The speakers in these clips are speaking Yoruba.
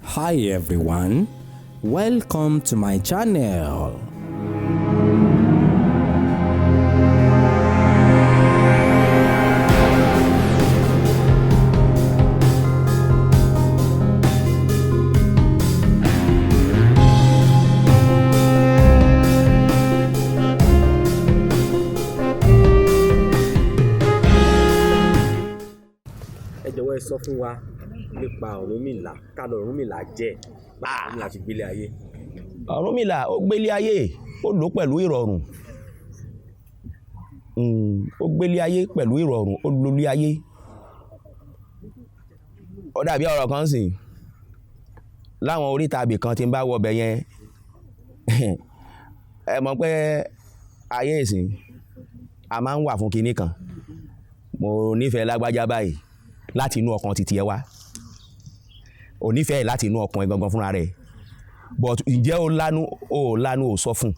Hi everyone, welcome to my channel. Ẹ jọ̀wọ́, ẹ sọ fún wa nípa Ọ̀rúnmìlà. Ká lọ Ọ̀rúnmìlà jẹ́ báwo ni a ti gbélé ayé? Ọ̀rúnmìlà, ó gbélé ayé, ó lò ó pẹ̀lú ìrọ̀rùn. Ó gbélé ayé pẹ̀lú ìrọ̀rùn, ó lólé ayé. Ó dàbí ọ̀rọ̀ kan sìn láwọn oríta ibì kan tí ń bá wọbẹ̀ yẹn. Ẹ mọ̀ pé ayé ìsìn a máa ń wà fún kinní kan. Mo nífẹ̀ẹ́ lágbájá báyìí láti inú ọkàn titi ẹ wá, ò nífẹ̀ẹ́ láti inú ọkàn ẹ gangan fúnra rẹ̀, but ǹjẹ́ o lánú, o ò lánú, o sọ fún,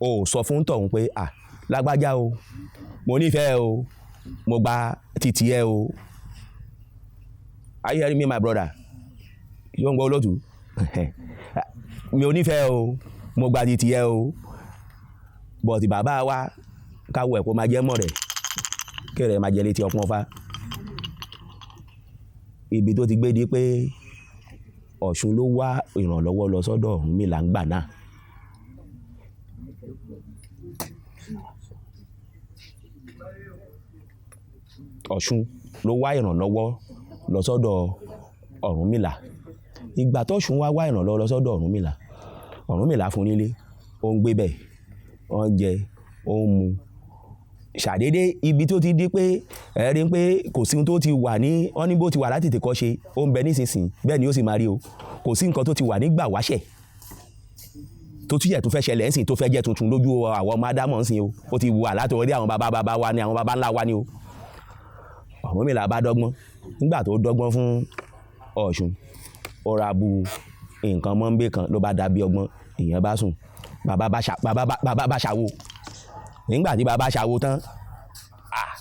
o ò sọ fún tọ̀hún pé, "À, lágbájá o, mo nífẹ̀ẹ́ o, mo gba titi ẹ o." Are you hearing me, my brother? Yóò ń gbọ́ olóòtú. Mi ò nífẹ̀ẹ́ o, mo gba titi ẹ o, but bàbá wa káwọ ẹ̀ kó máa jẹ́ mọ̀ rẹ̀ kí rẹ̀ máa jẹ létí ọpọ́n fa. Ibi tó ti gbé di pé Ọ̀ṣun ló wá ìrànlọ́wọ́ lọ sọ́dọ̀ Ọ̀rúnmìlà ńgbà náà. Ọ̀ṣun ló wá ìrànlọ́wọ́ lọ sọ́dọ̀ Ọ̀rúnmìlà. Ìgbà tọ́ṣun wá wá ìrànlọ́wọ́ lọ sọ́dọ̀ Ọ̀rúnmìlà, Ọ̀rúnmìlà fún nílé, ó ń gbé bẹ̀, ó ń jẹ, ó ń mu. Ṣàdédé, ibi tó ti di pé ẹ rí i pé kò sí ohun tó ti wà ní wọ́n ní bó ti wà láti tètè kọ́ ṣe, ó ń bẹ nísinsìnyí, bẹ́ẹ̀ ni ó sì máa rí o. Kò sí nǹkan tó ti wà nígbà wáṣẹ̀ tó tún yẹ tó fẹ́ ṣẹlẹ̀ ńsìn, tó fẹ́ jẹ́ tuntun lójú àwọn ọmọ ádámọ̀ ńsìn o. Ó ti wà láti orí àwọn bàbá bàbá wa ni, àwọn bàbá ńlá wa ni o. Ọ̀rúnmìlà bá dọ́gbọ́n. Nígbà tó dọ́gbọ́n fún Ọ̀ṣun, ó ra bu nǹkan mọ́ńbé kan, ló bá dàbí ọgbọ́n, ìyẹn bá sùn. Bàbá bá ṣàwo. Nígbà tí bàbá ṣàwo tán, ah,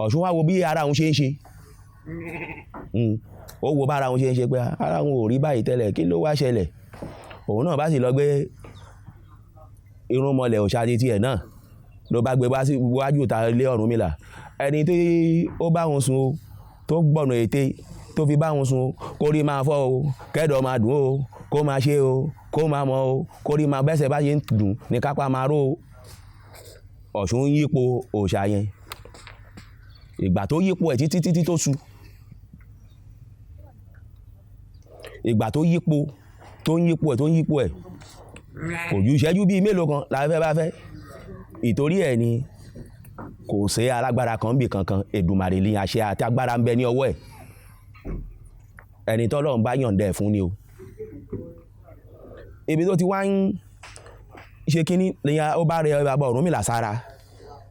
Ọ̀ṣun wá wo bí ara òun ṣe ń ṣe. Ó wo bá ara òun ṣe ń ṣe pé ara òun ò rí báyìí tẹ́lẹ̀, kí ló wá ṣẹlẹ̀? Òun náà bá sì lọ gbé irúnmọlẹ̀ òòṣà ti tiẹ̀ náà, ló bá gbé wá sí iwájú ìta ilé Ọ̀rúnmìlà. Ẹni tí ó bá òun sùn o, tó gbọ̀nà ète tó fi bá òun sùn o, kó rí máa fọ́ o, kẹ́dọ̀ máa dùn o, kó máa ṣe o, kó máa mọ̀ o, kó rí máa bẹ́sẹ̀ bá ṣe ń dùn ní kápá máa ró o. Ọ̀ṣun ń yípo òòṣà yẹn. Ìgbà tó yípo ẹ̀ títí títí tó su, ìgbà tó yípo, tó ń yípo ẹ̀, tó ń yípo ẹ̀, kò ju ìṣẹ́jú bíi mélòó kan la fẹ́ bá fẹ́. Ìtorí ẹ̀ ni kò sí alágbára kan bì kankan. Èdùmàrè ní àṣẹ àti agbára ń bẹ ní ọwọ́ ẹ̀. Ẹni tọ́lọ́run bá yọ̀ǹda ẹ̀ fún ni o. Ibi tó ti wá ń ṣe kínní ni ó bá rẹ bàbá Ọ̀rúnmìlà sára.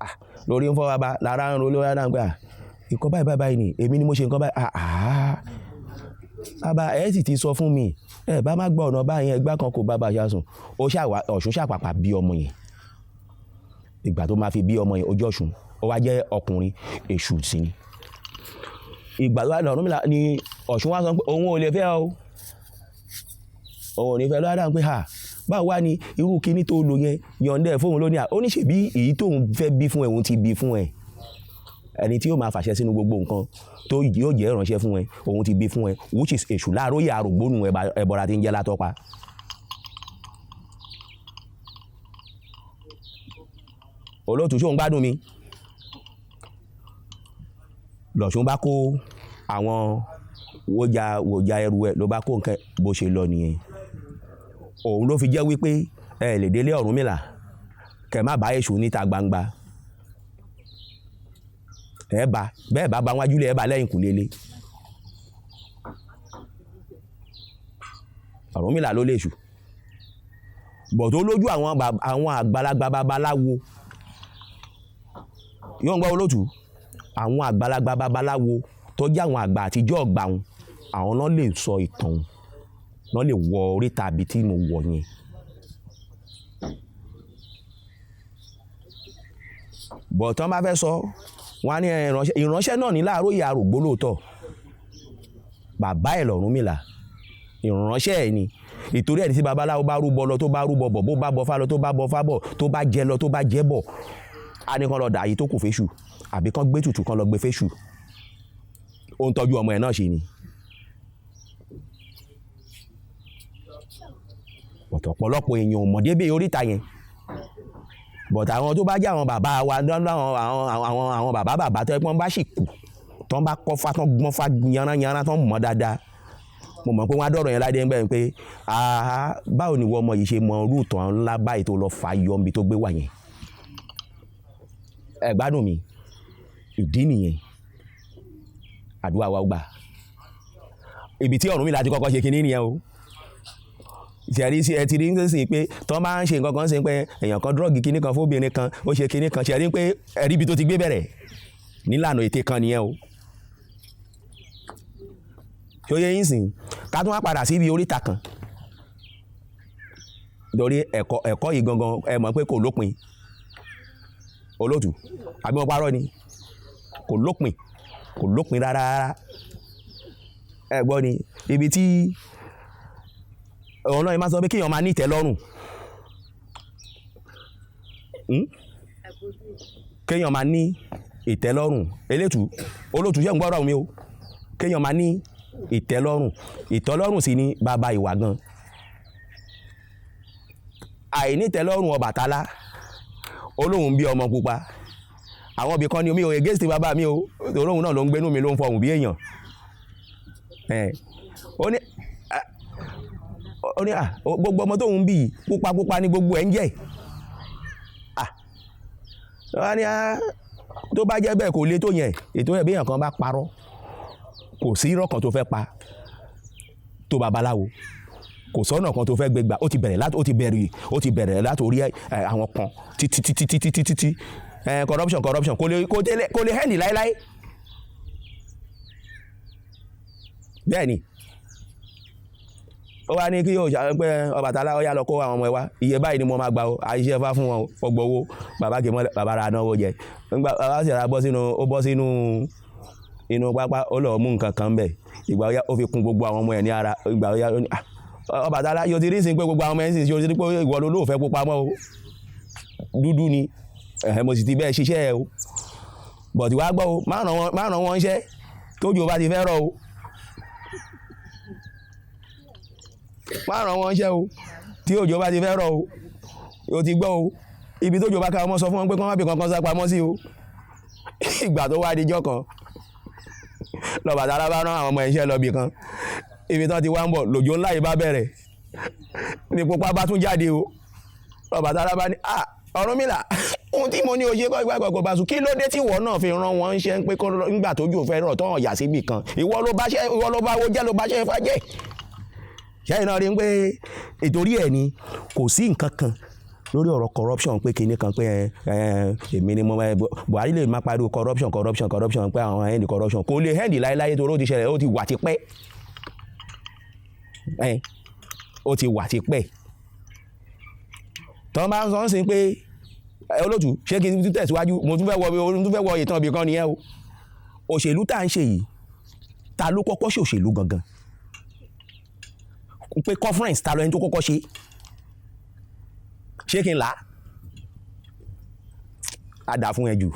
Ah, lórí ń fọ́ bàbá, lára ń ro lórí ara ń gbà. Nǹkan báyìí báyìí báyìí ni, èmi ni mo ṣe nǹkan báyìí. Ah, ah. Bàbá ẹ sì ti sọ fún mi, ẹ bá má gbọ́ ọ̀nà báyẹn, ẹgbẹ́ kan kò bá bàṣà sùn. Ó ṣàwà, Ọ̀ṣun ṣàpàpà bí ọmọ yẹn. Ìgbà tó máa fi bí ọmọ yẹn, ojú Ọ̀ṣun, ó wá jẹ́ ọkùnrin, èṣù sì ni. Ìgbà tó wá lọ Ọ̀rúnmìlà ni Ọ̀ṣun wá sọ pé òun ò lè fẹ́ o. Òun ò ní fẹ́ lọ́wọ́ dáhùn pé ha, báwo wá ni irú kíní tó lò yẹn yọ̀ǹda ẹ̀ fóun lónìí à? Ó ní ṣèbí èyí tóun fẹ́ bí fún ẹ, òun ti bí fún ẹ. Ẹni tí yóò máa fàṣẹ sínú gbogbo nǹkan tó yóò jẹ́ ìránṣẹ́ fún ẹ, òun ti bí fún ẹ, which is èṣù láàróyè àrògbónú ẹbọra tí ń jẹ́ látọ́pa. Olóòtú, ṣóun gbádùn mi? Lọ̀ṣun bá kó àwọn wòjà wòjà ẹrù ẹ, ló bá kó nǹkan bó ṣe lọ nìyẹn. Òun ló fi jẹ́ wípé ẹ lè délé Ọ̀rúnmìlà kẹ má bá èṣù níta gbangba. Ẹ bá bẹ́ẹ̀ bá bá wájú lé, ẹ bá lẹ́yìn kùlé lé. Ọ̀rúnmìlà ló lè ṣù. Bọ̀ tó lójú àwọn àgbàlagbà babaláwo. Yóò ń gbọ́ olóòtú. Àwọn àgbàlagbà babaláwo tó jẹ́ àwọn àgbà àtijọ́ ọ̀gbà wọn, àwọn náà lè sọ ìtàn wọn, náà lè wọ oríta ibi tí mo wọ̀ yẹn. Bọ̀ tán bá fẹ́ sọ, Wọ́n á ní ìránṣẹ́ náà ní Láàróyè Arògbó lóòótọ́, bàbá ẹ̀ l'Ọ̀rúnmìlà, ìránṣẹ́ ẹ̀ ni. Ìtorí ẹ̀ ní tí babaláwo bá rúbọ lọ, tó bá rúbọ bọ̀, bó bá bọ fá lọ, tó bá bọ fá bọ̀, tó bá jẹ lọ, tó bá jẹ bọ̀, á ní kán lọ dà yìí tó kù fésù, àbí kán gbé tutù kán lọ gbé fésù. Ó ń tọ́jú ọmọ ẹ̀ náà ṣe ni. Ọ̀pọ̀lọpọ̀ èèyàn ò mọ̀ débẹ̀ oríta yẹn. But àwọn tó bá jẹ́ àwọn bàbá wa, àwọn bàbá bàbá tó yẹ pé wọ́n bá sì kù, tó ń bá kọ́ fá, tó ń gbọ́n fá yanranyanran, tó ń mọ̀ dáadáa, mo mọ̀ pé wọ́n á dọ̀rọ̀ yẹn ládé ńgbẹ́ pé báwo ni ìwọ ọmọ yìí ṣe mọ irú ìtàn ńlá báyìí tó lọ fà yọ níbi tó gbé wà yẹn. Ẹ gbádùn mi, ìdí nìyẹn àdúrà wa gbà. Ibi tí Ọ̀rúnmìlà ti kọ́kọ́ ṣe kinní nìyẹn o. Ṣẹ̀rí sí ẹ ti rí ń sìn pé tọ́ bá ń ṣe nǹkan kan ṣe pé èèyàn kan dúrọ́ọ̀gì kinní kan fóbìnrin kan, ó ṣe kinní kan, ṣẹ̀rí pé ẹ̀rí ibi tó ti gbé bẹ̀rẹ̀ nílànà ète kan nìyẹn o. Ṣó yé yín sìn? Ká tún wá padà síbi oríta kan. Torí ẹ̀kọ́ yìí gangan ẹ mọ̀ pé kò lópin. Olóòtú, àbí mo parọ́ ni? Kò lópin, kò lópin rárá rárá. Ẹ gbọ́ ni, ibi tí ọ̀nà yìí máa sọ pé kéèyàn máa ní ìtẹ́lọ́rùn. Kéèyàn máa ní ìtẹ́lọ́rùn. Elétù, olóòtú ṣé ń gbọ́rọ̀ mi o. Kéèyàn máa ní ìtẹ́lọ́rùn. Ìtẹ́lọ́rùn sì ni bàbá ìwà gan. Àìní ìtẹ́lọ́rùn Ọbàtálá, olóhùn bí ọmọ pupa. Àwọn ibì kan ni omi ò against bàbá mi o. Olóhùn náà ló ń gbénú mi, ló ń fọhùn bí èèyàn. Ó ní gbogbo ọmọ tóun bí pupa pupa ni gbogbo ẹ̀ ń jẹ́. Wọ́n ní tó bá jẹ́ bẹ́ẹ̀ kò le tó yẹn. Ètò ẹ̀ bí èèyàn kan bá parọ́, kò sí irọ́ kan tó fẹ́ pa tó babaláwo, kò sọ́nà kan tó fẹ́ gbé gbà. Ó ti bẹ̀rẹ̀ láti orí àwọn kan títí títí títí títí corruption kò lè hẹ́ndì láéláé. Bẹ́ẹ̀ ni ó wá ní kí yóò ṣàwọn pé Ọbàtálá ó yá lọ kó àwọn ọmọ ẹ wá, iye báyìí ni mo máa gbà o, àìṣe fá fún wọn, ó gbowó, bàbá kì í mọ́lẹ̀, bàbá ra náwó jẹ. Nígbà bàbá sì ra bọ́ sínú, ó bọ́ sínú inú pápá, ó lọ mú nǹkan kan bẹ̀. Ìgbà ó yá ó fi kún gbogbo àwọn ọmọ ẹ̀ ní ara. Ìgbà ó yá ó ní Ọbàtálá yóò ti rí sí pé gbogbo àwọn ọmọ ẹ̀ ń sìn sí, ó ti rí pé ìwọ ló lóòfẹ́ pupa mọ́ o, dúdú ni, mo sì ti bẹ́ẹ̀ ṣiṣẹ́ ẹ o. Bọ̀dì wá gbọ́ o, má ràn wọ́n iṣẹ́ tójú o bá ti fẹ́ rọ̀ o. Má ràn wọ́n iṣẹ́ o tí òjò bá ti fẹ́ rọ̀ o, o ti gbọ́ o. Ibi tójò bá ká ọmọ sọ fún wọn pé kí wọ́n má fi kankan sá pamọ́ sí o. Ìgbà tó wá dijọ́ kan l'Ọbàtálá bá rán àwọn ọmọ iṣẹ́ lọ bì kan, ibi tán ti wá ń bọ̀ lòjò ńlá yìí bá bẹ̀rẹ̀ ní pupa bá tún jáde o. Ọbàtálá bá ní Ọ̀rúnmìlà, ohun tí mo ní o ṣe kọ́ ìgbà gbogbo bá sùn, kí ló dé tí ìwọ náà fi rán wọn ṣe ń pé nígbà tójò fẹ́ rọ̀ tán ọ̀yà síbì kan, ìwọ ló bá ṣe, ìwọ ló bá wo jẹ́, ló bá ṣe fà jẹ́. Ṣẹ́yìn náà rí i pé ìtorí ẹ̀ ni kò sí nǹkan kan lórí ọ̀rọ̀ corruption pé kinní kan pé èmi ni mo máa Buhari lè máa pariwo corruption corruption corruption pé àwọn end corruption kò lè end láéláé torí ó ti ṣẹlẹ̀, ó ti wà tipẹ́. Ó ti wà tipẹ́. Tọ́ bá ń sọ ń sìn pé olóòtú ṣé kí n tún tẹ̀síwájú, mo tún fẹ́ wọ ìtàn ibì kan nìyẹn o. Òṣèlú tá à ń ṣe yìí, ta ló kọ́kọ́ ṣe òṣèlú gangan? Pé conference ta lọ ẹni tó kọ́kọ́ ṣe? Ṣé kí n là á? A dà fún ẹ jù,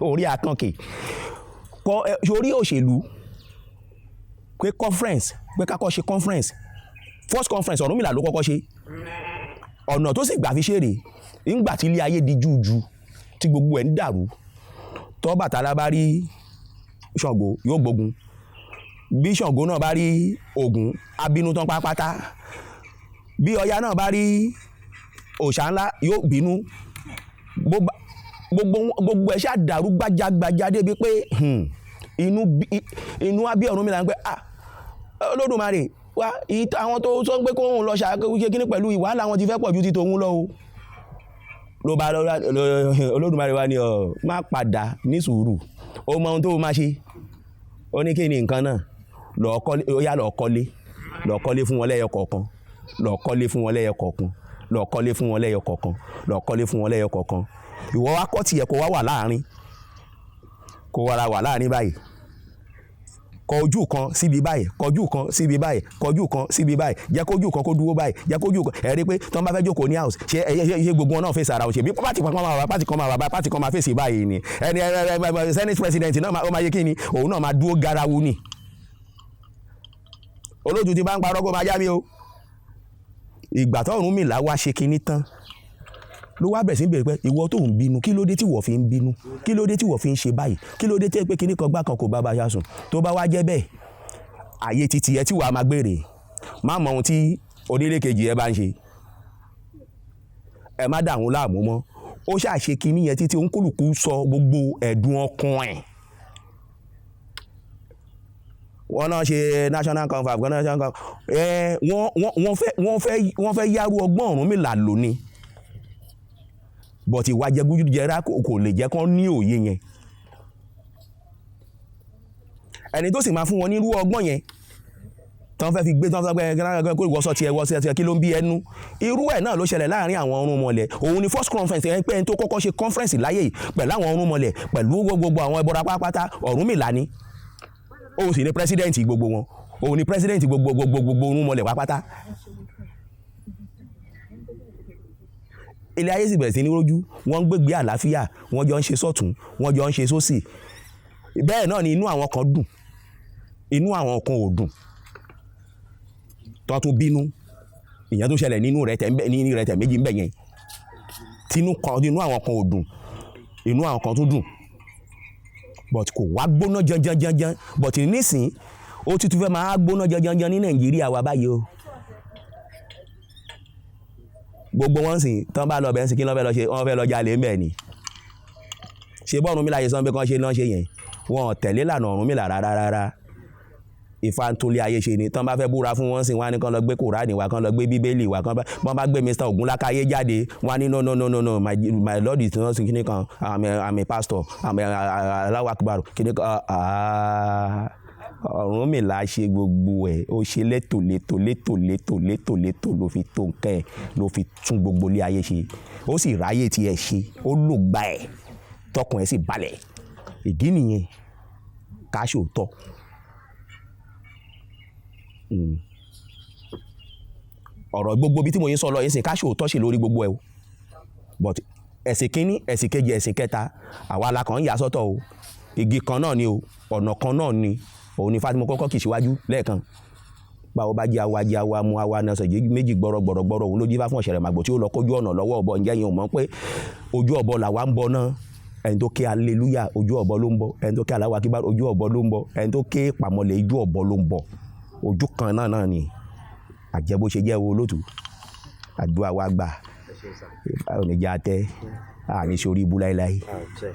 orí akànkè. Orí òṣèlú pé conference, pé ká kọ́ ṣe conference. First conference Ọ̀rúnmìlà ló kọ́kọ́ ṣe. Ọ̀nà tó sì gbà fi ṣeré nígbà tí ilé ayé di jújú tí gbogbo ẹ̀ ń dàrú, tọ́bàtálá bá rí Ṣàngó yóò gbógun, bí Ṣàngó náà bá rí Ògún abínú tán pátápátá, bí Ọya náà bá rí òòṣà ńlá yóò bínú. Gbogbo ẹ̀ ṣáà dàrú gbajagbaja débi pé inú abí Ọ̀rúnmìlà ń pẹ́ Olódùmarè wá, àwọn tó sọ pé kóun lọ ṣe kíní pẹ̀lú ìwàhálà wọn ti fẹ́ pọ̀ ju ti tòun lọ o. Ló bá Olódùmarè wá ní ọ má padà ní sùúrù, ó mọ ohun tó máa ṣe. Ó ní kí ni nǹkan náà, ó yá lọ kọ́lé, lọ kọ́lé fún wọn lẹ́yọ kọ̀ọ̀kan, lọ kọ́lé fún wọn lẹ́yọ kọ̀ọ̀kan, lọ kọ́lé fún wọn lẹ́yọ kọ̀ọ̀kan, lọ kọ́lé fún wọn lẹ́yọ kọ̀ọ̀kan. Ìwọ wá kọ́ tiẹ̀ kó wá wà láàrin, Kó wára wà láàrin báyìí, kọ ojú kan síbi báyìí, kọjú kan síbi báyìí, kọjú kan síbi báyìí, jẹ́ kójú kan kó dúró báyìí, jẹ́ kójú kan. Ẹ rí i pé tí wọ́n bá fẹ́ jókòó ní house, ṣé ṣe gbogbo wọn náà fèsì ara wọn? Ṣe bí party kan máa wà, party kan máa wà báyìí, party kan máa fèsì báyìí ni. Ẹni ẹ senate president náà ó máa yẹ kí ni, òun náà máa dúró garawu ni. Olóòtú ti bá ń parọ́, kó máa já mi o. Ìgbà tó Ọ̀rúnmìlà wá ṣe kinní tán, ló wá bẹ̀rẹ̀ sí ń bèrè pé, ìwọ tó ń bínú, kí ló dé tí wọ́n fi ń bínú? Kí ló dé tí wọ́n fi ń ṣe báyìí? Kí ló dé tí pé kinní kan gbá kan kò bá bá ṣá sùn? Tó bá wá jẹ́ bẹ́ẹ̀, àyè títí ẹ tí wàá máa gbére, má mọ ohun tí onílé kejì ẹ bá ń ṣe, ẹ má dà wọn láàmú mọ́. Ó ṣàṣe kinní yẹn títí òǹkùlùkù sọ gbogbo ẹ̀dùn ọkàn ẹ̀. Wọ́n náà ṣe national conference, national conference ẹ. Wọ́n fẹ́ yárú ọgbọ́n Ọ̀rúnmìlà lónìí, but ìwà jẹgúdújẹrá kò lè jẹ́ kán ní òye yẹn. Ẹni tó sì máa fún wọn nírú ọgbọ́n yẹn tán fẹ́ fi gbé tán fẹ́ gbé kó ìwọ́sọ tiẹ̀ wọ́sọ tiẹ̀, kí ló ń bí ẹnu? Irú ẹ̀ náà ló ṣẹlẹ̀ láàrin àwọn irúnmọlẹ̀. Òun ni first conference ẹ pé ẹni tó kọ́kọ́ ṣe conference láyé yìí pẹ̀lú àwọn irúnmọlẹ̀, pẹ̀lú gbogbo àwọn ẹbọra pátápátá, Ọ̀rúnmìlà ni. Òun sì ni president gbogbo wọn, òun ni president gbogbo gbogbo gbogbo irúnmọlẹ̀ pátápátá. Ilé ayé sì bẹ̀rẹ̀ sí ní rójú, wọ́n ń gbégbé àlàáfíà, wọ́n jọ ń ṣe sọ́tún, wọ́n jọ ń ṣe sósì. Bẹ́ẹ̀ náà ni inú àwọn kan dùn, inú àwọn kan ò dùn, tó tún bínú. Ìyẹn tó ṣẹlẹ̀ nínú rẹ̀ tẹ̀ ní rẹ̀ tẹ̀ méjì ń bẹ̀ yẹn, tínú kan, inú àwọn kan ò dùn, inú àwọn kan tún dùn, but kò wá gbóná janjanjanjan. But nísìn, ó ti tún fẹ́ máa gbóná janjanjan ní Nàìjíríà wa báyìí o. Gbogbo wọn sì tán bá lọ bẹ́ẹ̀ sí, kí ló fẹ́ lọ ṣe? Wọ́n fẹ́ lọ jalè ń bẹ̀ ni. Ṣe bọ́ Ọ̀rúnmìlà ṣe sọ pé kán ṣe náà ṣe yẹn, wọn ò tẹ̀lé lànà Ọ̀rúnmìlà rárá rárá. Ifá ń tolé ayé ṣe ni. Tán bá fẹ́ búra fún wọn sí, wọn á ní kán lọ gbé Kùránì wá, kán lọ gbé Bíbélì wá. Kán bá wọ́n bá gbé Mr. Ògúnlákáyé jáde, wọn á ní, "No, no, no, no, no, my lord is not kíní kan. I'm a pastor, I'm a Allahu Akbar kíní kan." Ah, Ọ̀rúnmìlà ṣe gbogbo ẹ̀, ó ṣe létò létò létò létò létò létò, ló fi tó nǹkan ẹ̀, ló fi tún gbogbo ilé ayé ṣe. Ó sì ráyè tiẹ̀ ṣe, ó lò gba ẹ̀, tọkùn ẹ̀ sì balẹ̀. Ìdí nìyẹn, ká ṣòótọ́. Ọ̀rọ̀ gbogbo bí tí mo yín sọ lọ yín sìn, ká ṣòótọ́ ṣe lórí gbogbo ẹ̀ o. But ẹ̀sìn kínní, ẹ̀sìn kejì, ẹ̀sìn kẹta, àwa la kàn ń yà sọ́tọ̀ o. Igi kan náà ni o, ọ̀nà kan náà ni. Òun ni Fatima kọ́kọ́ kì í síwájú lẹ́ẹ̀kan. Báwo bá jẹ́ awa jẹ́ awa mu awa náà sọ̀jẹ́ méjì gbọ́rọ̀ gbọ́rọ̀ gbọ́rọ̀, òun ló jí bá fún ọ̀sẹ̀rẹ̀ màgbò tí ó lọ kójú ọ̀nà lọ́wọ́ ọ̀bọ. Ǹjẹ́ yẹn ò mọ̀ pé ojú ọ̀bọ làwa ń bọ náà? Ẹni tó ké aleluya, ojú ọ̀bọ ló ń bọ. Ẹni tó ké aláwa kíbá, ojú ọ̀bọ ló ń bọ. Ẹni tó ké pàmọ́lẹ̀, ojú ọ̀bọ ló ń bọ. Ojú kan náà náà ni. Àjẹ́ bó ṣe jẹ́ wo lótú. Àdúrà wa gbà. Ò ní jẹ́ atẹ́, àní sórí ibú láéláé. Àṣẹ.